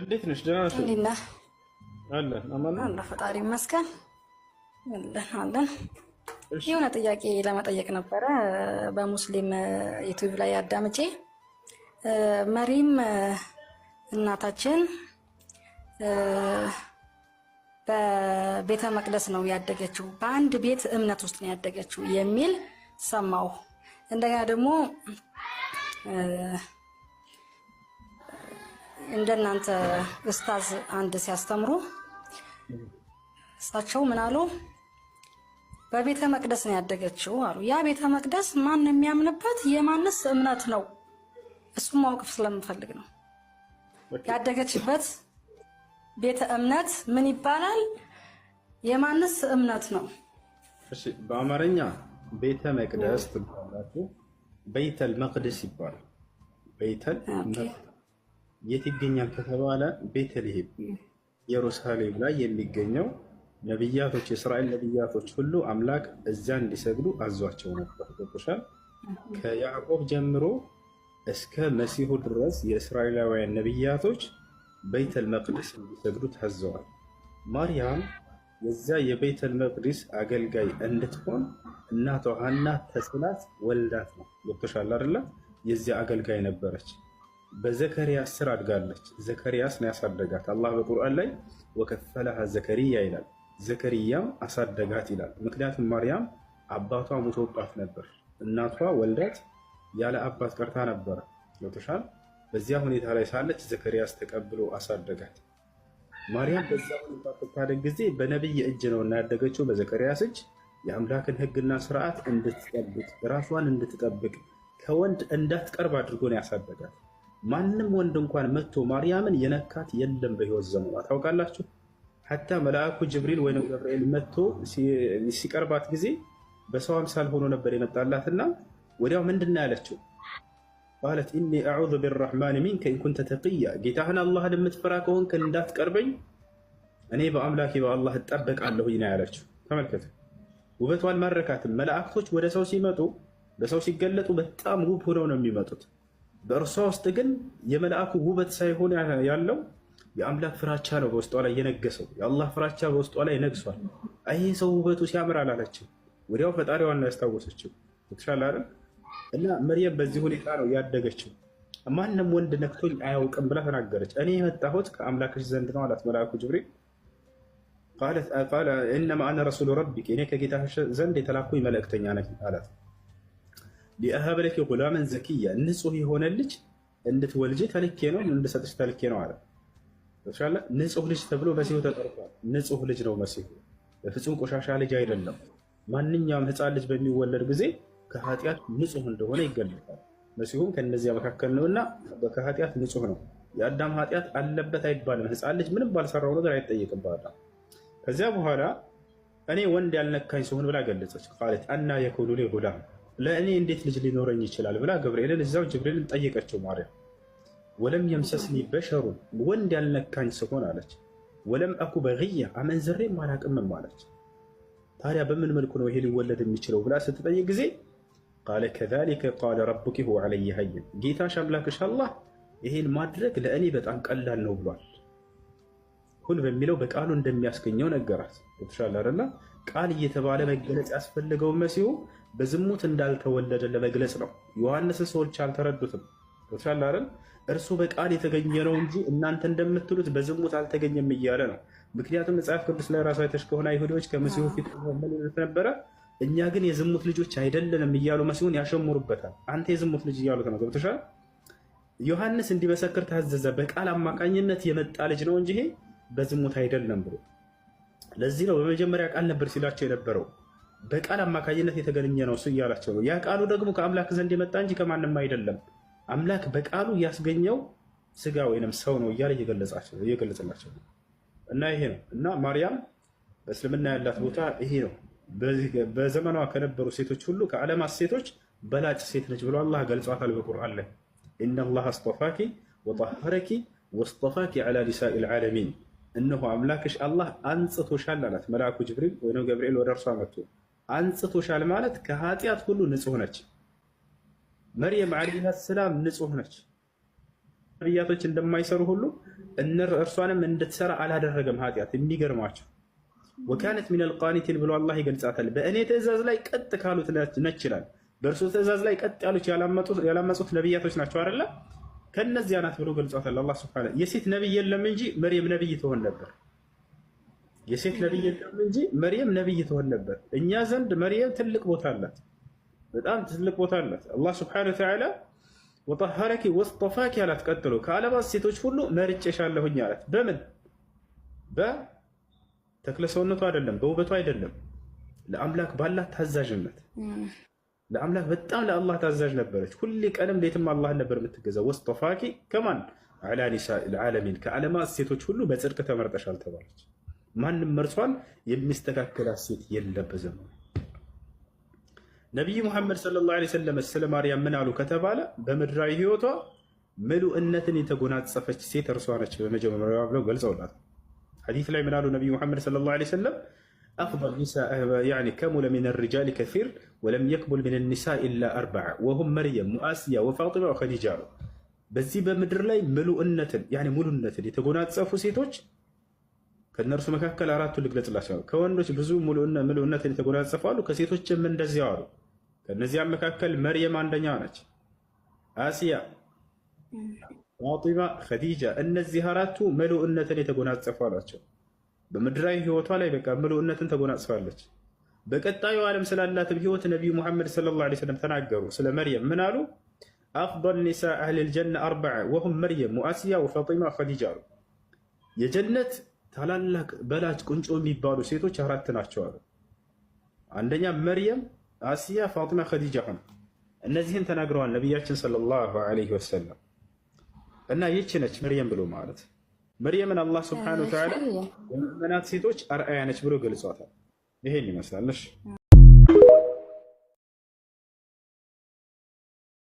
እንዴት ነሽ? ደህና ነሽ? እንዴት ነህ? አለን፣ አማን ነው። አለሁ፣ ፈጣሪ ይመስገን። አለን አለን። እሺ። የሆነ ጥያቄ ለመጠየቅ ነበረ። በሙስሊም ዩቲዩብ ላይ አዳምጬ መሪም እናታችን በቤተ መቅደስ ነው ያደገችው፣ በአንድ ቤት እምነት ውስጥ ነው ያደገችው የሚል ሰማሁ። እንደገና ደግሞ እንደናንተ ኡስታዝ አንድ ሲያስተምሩ እሳቸው ምን አሉ? በቤተ መቅደስ ነው ያደገችው አሉ። ያ ቤተ መቅደስ ማን የሚያምንበት የማንስ እምነት ነው? እሱም ማወቅ ስለምፈልግ ነው። ያደገችበት ቤተ እምነት ምን ይባላል? የማንስ እምነት ነው? እሺ፣ በአማርኛ ቤተ መቅደስ ትባላችሁ። በይተል መቅደስ ይባላል። በይተል መቅደስ የት ይገኛል ከተባለ ቤተልሔም ኢየሩሳሌም ላይ የሚገኘው ነቢያቶች፣ የእስራኤል ነቢያቶች ሁሉ አምላክ እዚያ እንዲሰግዱ አዟቸው ነበር። ገብቶሻል? ከያዕቆብ ጀምሮ እስከ መሲሁ ድረስ የእስራኤላውያን ነቢያቶች በይተል መቅደስ እንዲሰግዱ ታዘዋል። ማርያም የዚያ የቤተል መቅደስ አገልጋይ እንድትሆን እናቷ ሐና ተስላት ወልዳት ነው። ገብቶሻል አይደለ? የዚያ አገልጋይ ነበረች። በዘከሪያስ ስር አድጋለች። ዘከሪያስ ነው ያሳደጋት። አላህ በቁርአን ላይ وكفلها زكريا ይላል። ዘከሪያም አሳደጋት ይላል። ምክንያቱም ማርያም አባቷ ሙቶባት ነበር። እናቷ ወልዳት ያለ አባት ቀርታ ነበረ። ገብቶሻል? በዚያ ሁኔታ ላይ ሳለች ዘከሪያስ ተቀብሎ አሳደጋት። ማርያም በዛ ሁኔታ ስታደግ ጊዜ በነቢይ እጅ ነው እና ያደገችው በዘከሪያስ እጅ፣ የአምላክን ሕግና ስርዓት እንድትጠብቅ፣ ራሷን እንድትጠብቅ፣ ከወንድ እንዳትቀርብ አድርጎ ነው ያሳደጋት። ማንም ወንድ እንኳን መጥቶ ማርያምን የነካት የለም በህይወት ዘመኗ፣ ታውቃላችሁ። حتى መልአኩ ጅብሪል ወይም ገብርኤል መጥቶ ሲቀርባት ጊዜ በሰው አምሳል ሆኖ ነበር የመጣላትና ወዲያው ምንድን ነው ያለችው? قالت إني أعوذ بالرحمن منك إن كنت تقيا፣ ጌታህን አላህን የምትፈራ ከሆንክ እንዳትቀርበኝ እኔ በአምላኬ በአላህ እጠበቃለሁ ነው ያለችው። ተመልከቱ፣ ውበቷ አልማረካትም። መላእክቶች ወደ ሰው ሲመጡ፣ በሰው ሲገለጡ በጣም ውብ ሆነው ነው የሚመጡት። በእርሷ ውስጥ ግን የመልአኩ ውበት ሳይሆን ያለው የአምላክ ፍራቻ ነው በውስጧ ላይ የነገሰው። የአላህ ፍራቻ በውስጧ ላይ ነግሷል። ይሄ ሰው ውበቱ ሲያምር አላለችም። ወዲያው ፈጣሪዋን ነው ያስታወሰችው። ተሻለ አይደል? እና መርየም በዚህ ሁኔታ ነው ያደገችው። ማንም ወንድ ነክቶኝ አያውቅም ብላ ተናገረች። እኔ የመጣሁት ከአምላክሽ ዘንድ ነው አላት መልአኩ ጅብሪል። قال إنما أنا رسول ربك፣ እኔ ከጌታሽ ዘንድ የተላኩኝ መልእክተኛ ነኝ አላት። لأهب لك غلاما زكيا፣ ንጹህ የሆነ ልጅ እንድትወልጂ ተልኬ ነው፣ እንድሰጥሽ ተልኬ ነው አለ። ንጹህ ልጅ ተብሎ መሲሁ ተጠርቷል። ንጹህ ልጅ ነው መሲሁ፣ በፍጹም ቆሻሻ ልጅ አይደለም። ማንኛውም ሕፃን ልጅ በሚወለድ ጊዜ ከኃጢአት ንጹህ እንደሆነ ይገለጣል። መሲሁም ከእነዚያ መካከል ነውና ከኃጢአት ንጹህ ነው። የአዳም ኃጢአት አለበት አይባልም። ሕፃን ልጅ ምንም ባልሰራው ነገር አይጠየቅም በአዳም። ከዚያ በኋላ እኔ ወንድ ያልነካኝ ሲሆን ብላ ገለጸች። قالت أنى يكون لي غلام፣ ለእኔ እንዴት ልጅ ሊኖረኝ ይችላል ብላ ገብርኤልን እዛው ጅብሪልን ጠየቀችው ማርያም። ولم يمسسني بشر፣ ወንድ ያልነካኝ ስሆን አለች። ولم أك بغيا፣ አመንዝሬም አላቅምም አለች። ታዲያ በምን መልኩ ነው ይሄ ሊወለድ የሚችለው ብላ ስትጠይቅ ጊዜ قال كذلك قال ربك هو علي هين፣ ጌታሽ አምላክሽ አላህ ይሄን ማድረግ ለእኔ በጣም ቀላል ነው ብሏል። ሁን በሚለው በቃሉ እንደሚያስገኘው ነገራት። የተሻለ አይደለ? ቃል እየተባለ መገለጽ ያስፈልገው መሲሁ በዝሙት እንዳልተወለደ ለመግለጽ ነው። ዮሐንስን ሰዎች አልተረዱትም። የተሻለ አይደል? እርሱ በቃል የተገኘ ነው እንጂ እናንተ እንደምትሉት በዝሙት አልተገኘም እያለ ነው። ምክንያቱም መጽሐፍ ቅዱስ ላይ ራሱ አይተሽ ከሆነ አይሁዶች ከመሲሁ ፊት ምን ይሉት ነበረ? እኛ ግን የዝሙት ልጆች አይደለንም እያሉ መሲሁን ያሸሙሩበታል። አንተ የዝሙት ልጅ እያሉት ነው። ገብቶሻል? ዮሐንስ እንዲመሰክር ታዘዘ። በቃል አማካኝነት የመጣ ልጅ ነው እንጂ ይሄ በዝሙት አይደለም ብሎ። ለዚህ ነው በመጀመሪያ ቃል ነበር ሲላቸው የነበረው። በቃል አማካኝነት የተገኘ ነው እሱ እያላቸው ነው። ያ ቃሉ ደግሞ ከአምላክ ዘንድ የመጣ እንጂ ከማንም አይደለም። አምላክ በቃሉ ያስገኘው ስጋ ወይንም ሰው ነው እያለ እየገለጸላቸው ነው። እና ይሄ ነው፣ እና ማርያም በእስልምና ያላት ቦታ ይሄ ነው። በዘመኗ ከነበሩ ሴቶች ሁሉ፣ ከዓለማት ሴቶች በላጭ ሴት ነች ብሎ አላህ ገልጿታል በቁርአን ላይ። إن الله اصطفاك وطهرك واصطفاك على نساء العالمين፣ እነሆ አምላክሽ አላህ አንጽቶሻል አላት። መልአኩ ጅብሪል ወይም ገብርኤል ወደ እርሷ መጥቶ አንጽቶሻል ማለት ከኃጢአት ሁሉ ንጹህ ነች። መርየም عليها السلام ንጹህ ነች። ነቢያቶች እንደማይሰሩ ሁሉ እርሷንም እንድትሰራ አላደረገም ኃጢአት። የሚገርማቸው وكانت من القانتين ብሎ አላህ ይገልጻታል። በእኔ ትእዛዝ ላይ ቀጥ ካሉት ነች ይላል። በእርሱ ትእዛዝ ላይ ቀጥ ያሉት ያላመፁት ነቢያቶች ናቸው አይደለ? ከእነዚያ ናት ብሎ ገልጿታል አላህ سبحانه። የሴት ነቢይ የለም እንጂ መርየም ነቢይ ትሆን ነበር። የሴት ነቢይ የለም እንጂ መርየም ነቢይ ትሆን ነበር። እኛ ዘንድ መርየም ትልቅ ቦታ አላት፣ በጣም ትልቅ ቦታ አላት። አላህ سبحانه وتعالى وطهرك واصطفاك አላት። ቀጥሎ ከዓለማት ሴቶች ሁሉ መርጬሻለሁኝ አላት። በምን በተክለ ሰውነቱ አይደለም፣ በውበቱ አይደለም፣ ለአምላክ ባላት ታዛዥነት። ለአምላክ በጣም ለአላህ ታዛዥ ነበረች። ሁሌ ቀንም ሌትም አላህን ነበር የምትገዛው። واصطفاك ከማን على نساء العالمين ከዓለማት ሴቶች ሁሉ በጽድቅ ተመርጠሻል ተባለች። ማንም መርሷን የሚስተካከላት ሴት የለም በዘመኑ። ነቢይ ሙሐመድ صلى الله عليه وسلم ስለ ማርያም ምን አሉ ከተባለ በምድራዊ ህይወቷ ምሉእነትን የተጎናጸፈች ሴት እርሷ ነች በመጀመሪያዋ ብለው ገልጸውላታል። ሐዲስ ላይ ምን አሉ ነቢዩ ሙሐመድ صلى الله عليه وسلم؟ أفضل نساء يعني كمل من الرجال كثير ولم يكمل من النساء إلا أربعة وهم مريم وآسيا وفاطمة وخديجة አሉ። በዚህ በምድር ላይ ምሉእነትን يعني ሙሉነትን የተጎናጸፉ ሴቶች ከእነርሱ መካከል አራቱ ልግለጽላቸው። ከወንዶች ብዙ ምሉእነትን የተጎናጸፉ አሉ፣ ከሴቶችም እንደዚያው አሉ። ከእነዚያም መካከል መርየም አንደኛ ነች፣ አሲያ፣ ፋጢማ፣ ኸዲጃ። እነዚህ አራቱ ምሉእነትን የተጎናጸፉ አሏቸው። በምድራዊ ህይወቷ ላይ በቃ ምሉእነትን ተጎናጽፋለች። በቀጣዩ ዓለም ስላላትም ህይወት ነቢዩ ሙሐመድ صلى الله عليه وسلم ተናገሩ። ስለ መርየም ምን አሉ? أفضل نساء أهل الجنة أربعة وهم مريم وآسيا وفاطمة وخديجة አሉ። የጀነት ታላላቅ በላጭ ቁንጮ የሚባሉ ሴቶች አራት ናቸው አሉ። አንደኛ መርየም፣ አሲያ፣ ፋጢማ፣ ኸዲጃ ሆነ። እነዚህን ተናግረዋል ነቢያችን صلى الله عليه وسلم። እና ይህች ነች መርየም ብሎ ማለት። መርየምን አላህ سبحانه وتعالى የምእመናት ሴቶች አርአያ ነች ብሎ ገልጿታል። ይሄን ይመስላል። እሺ።